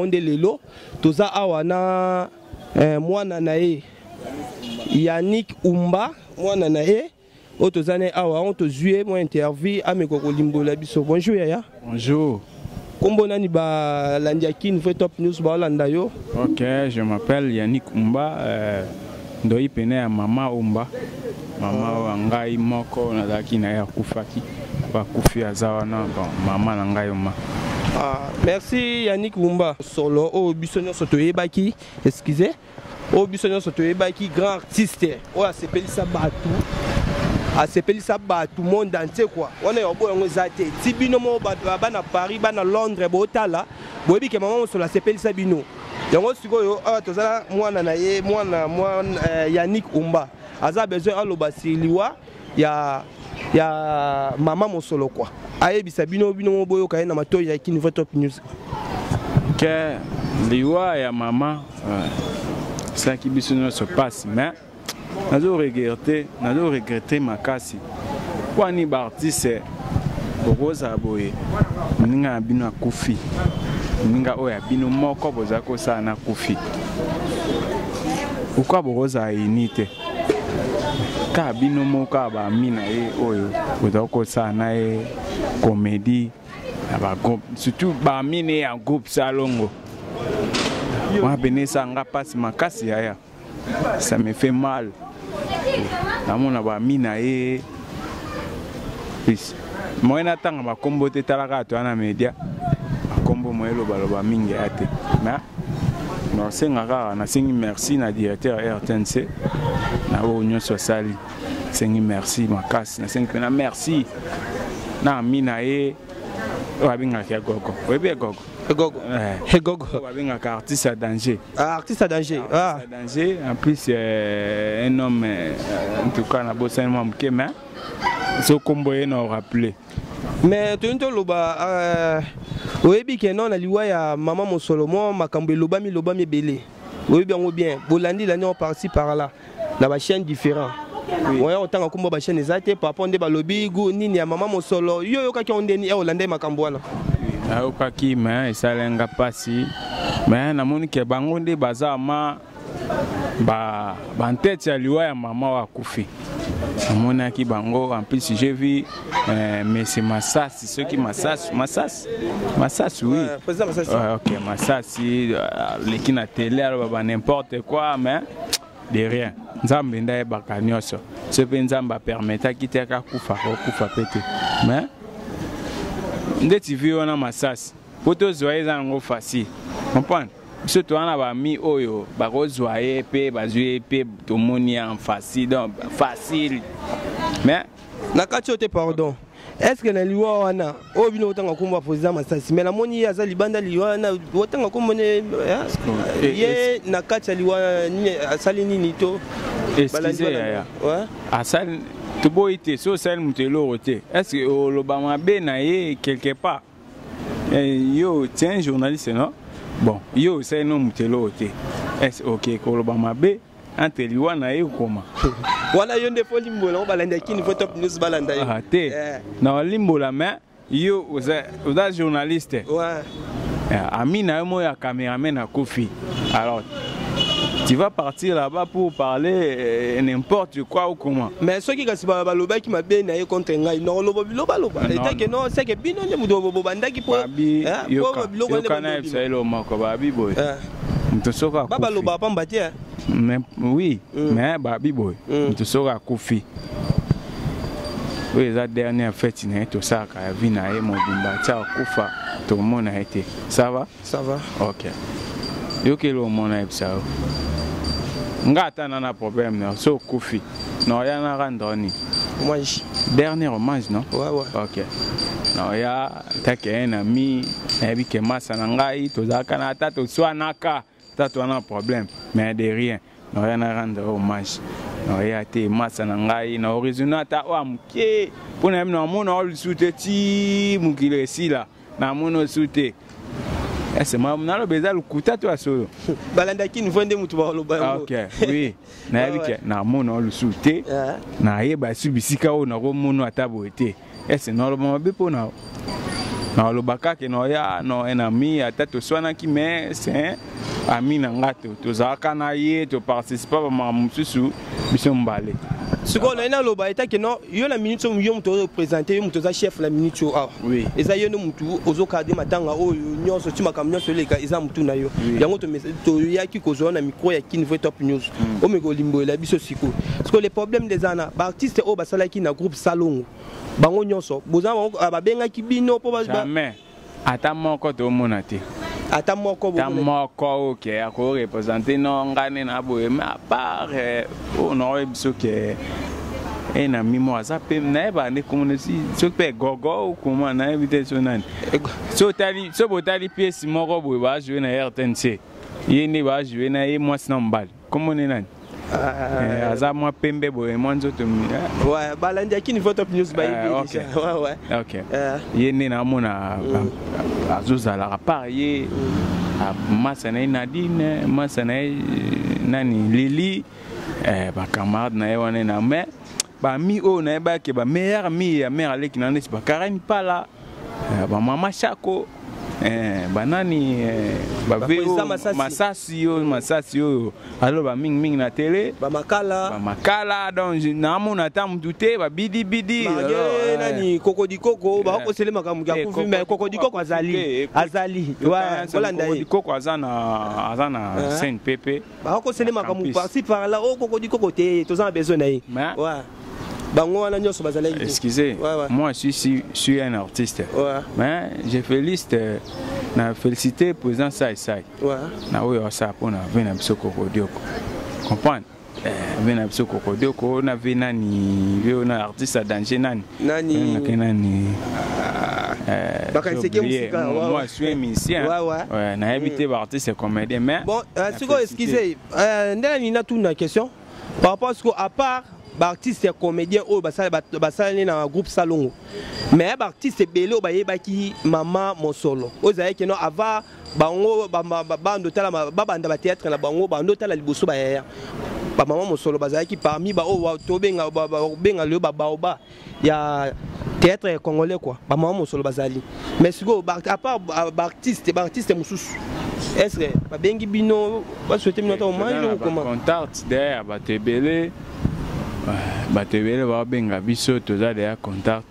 Nde lelo toza awa na mwana na ye Yannick Umba, mwana na ye oyo toza na ye awa, oyo tozwi ye mwa interview ameka kolimbola biso. Bonjour yaya. Bonjour. Kombo nani balandi ya Kin Vrai Top News baolanda yo? Ok, je m'appelle Yannick Umba, ndoi pene ya mama Umba. Mama oyo ngai moko nazalaki na ye akufaki. Bakufi aza wana, bon, mama na ngai oma. Ah, merci Yannick Wumba. Solo oyo biso nyonso toyebaki, excusez, oyo biso nyonso toyebaki grand artiste oyo asepelisa bato, asepelisa bato monde entier quoi. Wana ya oboya yango eza te. Ti bino moko bana Paris, bana Londres botala, boyebi ke mama Mosolo asepelisa bino. Yango sikoyo awa tozala mwana na ye, mwana, mwana Yannick Umba. Aza besoin aloba sur liwa ya mama Mosolo quoi. Ayebisa bino, bino mo boyoka ye na matoyi ya Kin Vrai Top News. Ke liwa ya mama esalaki biso nyonso pasi, mais nazo regretter, nazo regretter makasi. Kwani ba artiste bokozala boye, moninga na bino akufi, moninga oyo ya bino moko boza kosala na kufi, pourquoi bokozala uni te? Kaka bino moko kaka ba ami na ye oyo boza kosala na ye comédie na ba groupe, surtout ba ami ne ya groupe Salongo. Wana pene esanga mpasi makasi yaya, ça me fait mal. Namona ba ami na ye plus moyen natanga bakombo te, talaka to wana media bakombo moyen elobaloba mingi ya te, mais nasenga kaka, nasengi merci na directeur ya RTNC na oyo nyonso asali, nasengi merci makasi, nasengi mpena merci na ami na ye oyo abengaka ya gogo. Oyebi ya gogo? Gogo. Gogo. Oyo babengaka artiste à danger. Ah, artiste à danger. Ah. Artiste à danger. En plus, un homme, en tout cas, na bosani mwa moke, mais so kombo ye na rappeler. Mais toyini toloba, oyebi ke non na liwa ya mama Mosolo, mwa makambo elobami lobami ebele. Oyebi yango bien, bolandi landi en par-ci par-là na ba chaînes différents. Oui. Oya otanga kombo ba chaîne eza te, papa nde balobi gu nini ya mama Mosolo, yo yokaki yango ndeni, ya olanda makambo wana. Nayokaki, mais esalenga pasi, mais namoni ke bango nde baza ma ba bantete ya liwa ya mama oyo akufi. Namonaki bango, en plus j'ai vu monsieur Masasi, soki Masasi, Masasi, Masasi, oui. Ouais, président Masasi. Ouais, ok, Masasi, leki na télé, alors ba n'importe quoi, mais de rien. Nzambe nde ayebaka nyonso. Soki mpe Nzambe apermetaki te akakufa, akokufa pe te. Mais ndeti vi wana Masasi, po tozwa ye eza yango facile. Comprendre? Biso toza na bami oyo bakozwa ye pe bazwi ye pe tomoni ye en facile, donc facile. Mais na kati oyo te, pardon. Est-ce que na liwa wana oyo bino otanga kombo ya président Masasi, mais namoni ye aza libanda liwa wana otanga kombo ne, hein? Ye na kati ya liwa nini asali nini to? Excusez, Balandi wana. yaya. Ouais. Asali toboyi te, so osali moto eloko te. Est-ce que oloba mabe na ye quelque part? Yo, tu es un journaliste, non? Bon, yo osali no moto eloko te. Est-ce ok koloba mabe entre liwa na ye koma? Wana yo nde fo limbola, ngo balanda Kin Vrai Top News balanda yo. Ah, te. Na limbola, mais yo oza journaliste. Ouais. Ami na yo moya cameraman akufi. Alors tu vas partir là-bas pour parler n'importe quoi ou comment? Mais ceux qui kasi ba balobaki mabe na ye contre ngai, non lobo loba loba. Non, Eta que non. non, c'est que bino nde mutu bo bandaki po, Babi, hein, yoka, po biloko nde yoka na bando yebisa ye lo moko, babi boye. Hein. Mutu soki akufi. Ba baloba pamba te, hein. Mais, oui, mais babi boye. Mutu soki akufi. Oyo eza dernière fête na ye, tosalaka ya vie na ye mobimba, tia akufa, tomona ye te. Ça va? Ça va. Ok. Yokeli omona yebisa yo. Nga ata na na problème na so okufi. Na oya na rendre ni. Hommage. Dernier hommage, non? Ouais, ouais. Ok. Na oya take un ami, nayebi ke masa na ngai, tozalaka na ata toswanaka, ata toza na problème, mais de rien. Na oya na rendre hommage. Na oya te masa na ngai, na horizon ata oyo moke. Mpo na ye na mona oyo lisusu te ti mokili esila. Na mona oyo lisusu te. Ese ma naloba eza lokuta to ya solo? Balandaki niveau nde moto baloba yango. Ok, oui. Nayebi ke na mona oyo lisusu te. Nayeba su bisika oyo nakomona ata boye te. Ese naloba mabe mpo na yo? Naloba kaka no ya no un ami, ata toswanaki, mais c'est un ami na nga, tozalaka na ye, toparticipa bamakambo mosusu biso mbale. Sikoyo naye naloba etake no yo na minute oyo, yo moto ozoprésente, yo moto oza chef na minute oyo awa. Eza yo nde motu ozokade matanga oyo nyonso, ti makambo nyonso eleka, eza motu na yo. Yango toyaki kozwa na micro ya Kin Vrai Top News, omeka olimbolela biso sikoyo. Sikoyo le problème nde eza na baartiste oyo basalaki na groupe Salongo, bango nyonso boza bango, babengaki bino mpo Jamais, ata moko tomona te. Ata moko? Ata moko oyo ke akoreprésente no nga nde na boye. Mais à part oyo naoyebi biso ke e na mimo aza mpe nayeba nde komona soki mpe gogo okoma, nayebi te so nani. So otali, so botali pièce moko boye bajoue na RTNC, ye nde bajoue na ye, mwasi na mobali, komona nani? Aza mwa pembe boye, mwa nzoto. Ouais, balandi ya Kin Top News bayebi déjà. Ouais. Ok, ye nde naamona azozalaka par ye, masa na ye Nadine, masa na ye nani, Lili, bacamarade na ye wana na. Mais bami oyo nayebaki, bameilleur ami ya mare aleki na neti bakarine pala, bamama Shako, banani, Baprésident Masasi. Masasi oyo, masasi oyo aloba mingimingi na tele. Bamakala. Bamakala. Donc naamona ata mutu te, babidibidi. Malgré nani, Kokodikoko, bakosele makambo ya kufi, mais Kokodikoko azali, azali, ouais, kolanda ye. Kokodikoko aza na CNPP. Bakosele makambo par-ci par-là, o Kokodikoko te, toza na besoin na ye. Mais ouais, bango wana nyonso bazalaki te. Excusez, moi je suis un artiste, mais je félicite, na félicité président Sai Sai na oyo asala mpona ve na biso Kokodioko, comprendre? Ve na biso Kokodioko na ve nani, ve oyo na artiste ya danger nani? Nani? Nake nani? Bakaniseki J'ai oublié. mosika. Moi, je suis un musicien. Ouais, nayebi te baartiste comédien, mais Bon, na sikoyo félicité. Excusez, nde nani, natuna question par rapport à sikoyo, à part baartiste ya comédien oyo basalani na groupe Salongo, mais baartiste ebele oyo bayebaki mama Mosolo, oyo ezalaki no avant bango bando tala, babanda bathéâtre na bango, bando tala liboso bayaya bamama Mosolo, bazalaki parmi baoyo tobenga benga lelo babaoba ya théâtre congolais quoi. Bamama Mosolo bazali. Mais sikoyo, à part baartiste mosusu, est ce que babengi bino, basouhaite bino ata hommage ou comment? Contact derrière bato ebele, bato ebele baobenga biso, toza deya contact,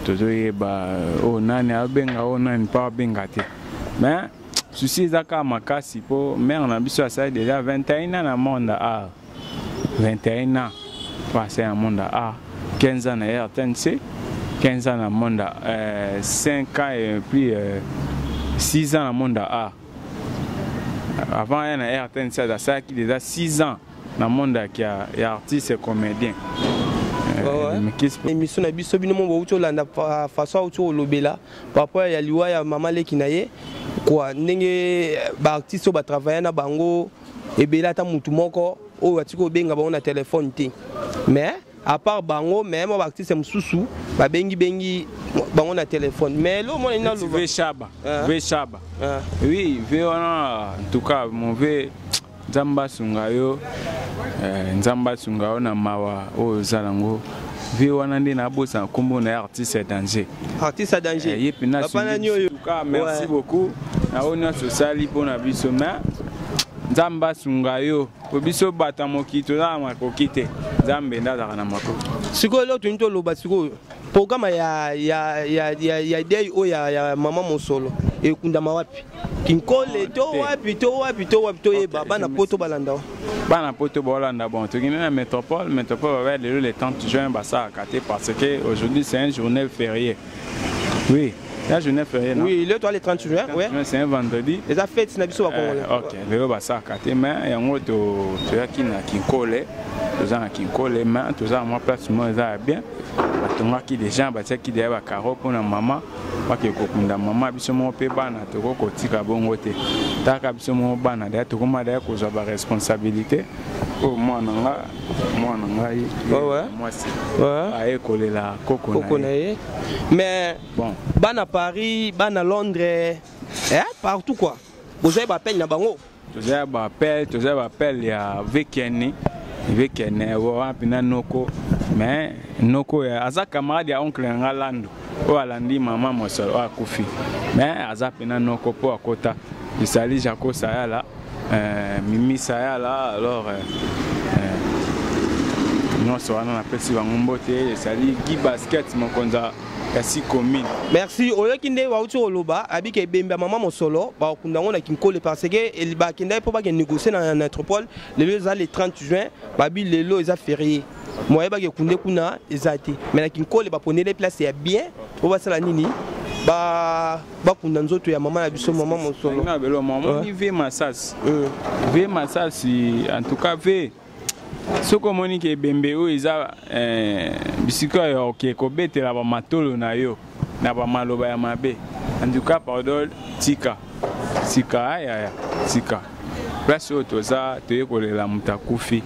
tozoyeba oyo nani abenga, oyo nani mpo abenga te. Mais souci eza kaka makasi mpo mare na biso asali déjà 21 ans na monde art, 21 ans mpo asali na monde art, 15 ans na RTNC, 15 ans na monde, 5 ans et puis 6 ans na monde art. Avant ye na RTNC, asalaki déjà 6 ans na monde ya artiste comédien. Émission na biso, bino mo bouti olanda façon auti olobela par rapport ya liwa ya mama leki na ye quoi, ndenge baartiste oyo batravaille na bango ebele, ata mutu moko oyo atiki kobenga bango na telefone te. Mais à part bango, mais mo baartiste mosusu babengi bengi bango na telefone. Mais lo mona nina loba V Shaba, V Shaba, oui, V wana, en tout cas mon V, Nzambe asunga yo, Nzambe asunga yo na mawa oyo oza nango. Vie wana nde nabosana nkombo na ye, artiste ya danger. Artiste ya danger. Ye mpena. Merci beaucoup na oyo nyonso osali mpona biso. Mais Nzambe asunga yo, po biso bato ya mokili toza na makoki te, Nzambe nde azalaka na makoki. Sikoyo eloko tolingi toloba sikoyo, programme ya deuil oyo ya mama Mosolo, ekundama wapi? Kinkole to wapi, to wapi, to wapi? Toyeba, bana poto balanda. Bana poto baolanda. Bon, tokende na métropole. Métropole babaya lelo le 30 juin, basalaka te parce que aujourd'hui c'est un journée férié. Oui, la journée fériée, non? Oui, le toi le 30 juin, ouais. C'est un vendredi. Eza fête na biso ba Congolais. OK, lelo basalaka te, mais yango to toyaki na Kinkole, toza na Kinkole, mais toza na mwa place moko eza ya bien. Batongaki déjà, batiaki deya bakaro mpona mama bake kokunda mama. Biso moko mpe bana tokoki kotika bongo te. Taka biso moko bana deya tokoma deya kozwa baresponsabilité oyo mwana nga, mwana ngai mwasi aye kolela koko na ye. Mais bon, bana Paris, bana Londres, partout quoi, bozali baappel na bango? Toza baappel, toza baappel ya vekene, vekene wana mpena noko. Mais noko aza camarade ya oncle na nga Lando. Oyo alandi mama mosolo oyo akufi, mais aza mpena noko mpo akota. Esali Jaco Sayala, Mimi Sayala. Alors nyonso wana napesi bango mbote. Esali Guy Basket, mokonzi ya si commune. Merci. Oyoki nde bauti koloba, abiki ebembe ya mama mosolo, bakokunda yango na Kinkole, parce que bakendaki mpo bakende négocier na métropole. Lelo eza le 30 juin, babi lelo eza férié, moye bakekunde kuna eza te, mais na Kinkole baponele place ya bien po basala nini, bakunda nzoto ya mama na biso, mama mosolo. Na belo mama ve masasi, ve masasi. En tout cas, ve soki omoni ke ebembe oyo eza bisika oyo oke kobetela bamatolo na yo na bamaloba ya mabe, en tout cas pardon, tika, tika, ayaya, tika. Place oyo toza, toye kolela moto akufi.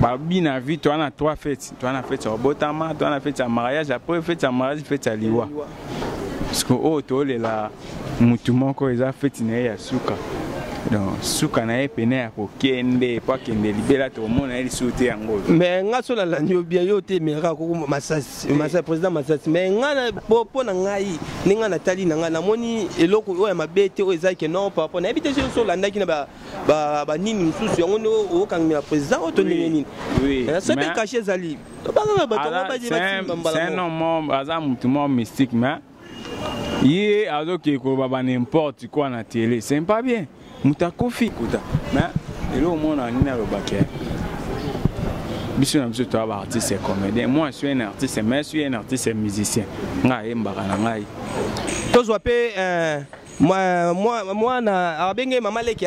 Babi na vie, toza na trois fêtes: toza na fête ya kobotama, toza na fête ya mariage, après fête ya mariage, fête ya liwa. Parce que oyo tolela mutu moko, eza fête na ye ya suka. Donc suka na ye pene ya kokende, po akende libela, tokomona ye lisusu te, yango. Mais nga so nalandi yo bien, yo te emelaka koko Masasi, Masasi, président Masasi. Mais nga, mpo na ngai, ndenge nga natali na ngai, namoni eloko oyo ya mabe te. Oyo ezalaki non par rapport, nayebi te soki so olandaki na banini mosusu, yango nde okokangamela président oyo to ndenge nini? Soki mpe cachet ezali, tobangaka bato yango batimba mbala. C'est un homme, aza mutu moko mystique, mais ye azokende koloba ba n'importe quoi na télé, c'est pas bien. Moto akufi kuta, mais eloko omona nini alobaki, biso na biso toya baartiste comédien. Moi, je suis un artiste, mais je suis un artiste musicien. Ngai ayembaka na ngai. Tozwa mpe mwana abenge mama leki,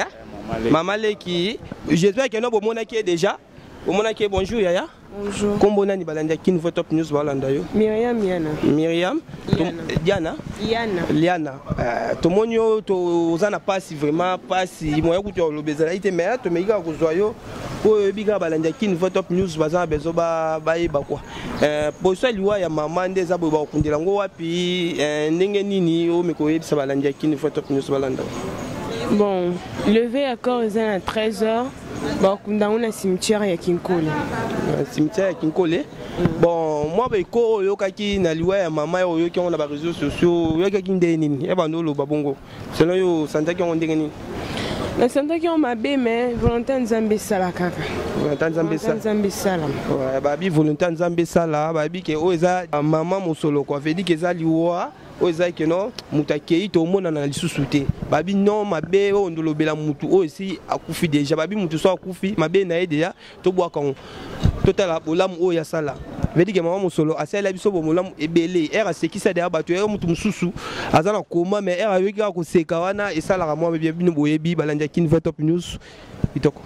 mama leki. J'espère que no bomonaki ye déjà, bomonaki ye. Bonjour yaya. Bonjour. Kombo nani? Balandi ya Kinvo Top News balanda yo. Myriam Yana. Myriam. Liana. Diana. Yana. Liana. Tomoni yo toza na pasi, vraiment pasi. Moya kutu ya koloba ezalaki te, mais tomeki kaka kozwa yo oyo oyebi kaka. Balandi ya Kinvo Top News baza na besoin bayeba kwa poso ya liwa ya mama nde eza boye, bakokundela yango wapi, ndenge nini? Oyo meko oyebisa balandi ya Kinvo Top News balanda. Bon, levée ya corps eza na 13h, bakunda yango na cimetière ya Kinkole. Cimetière ya Kinkole. Bon, mwa beko oyo oyokaki na liwa ya mama oyo, oyoki yango na baréseaux sociaux, oyokaki ndenge nini? Ya bando oloba bongo, selon yo osantaki yango ndenge nini? Nasantaki yango mabe, mais volonté ya Nzambe esala kaka. Volonté Nzambe esala. Nzambe esala. Babi volonté ya Nzambe esala. Babi ke oyo eza mama mosolo quoi, veut dire ke eza liwa oyo eza ke non, moto akei, tomonana na lisusu te. Babi non, mabe oyo ndolobela motu oyo esi akufi déjà. Babi motu so akufi, mabe na ye déjà tobwaka yango, totala bolamu oyo asala. Veut dire ke mama mosolo asalela biso bomolamu ebele. Ere asekisa deya bato, ere motu mosusu aza na koma, mais ere ayoki kaka koseka wana, esalaka mwa bino boyebi. Balandi ya Kinvo Top News, kitoko.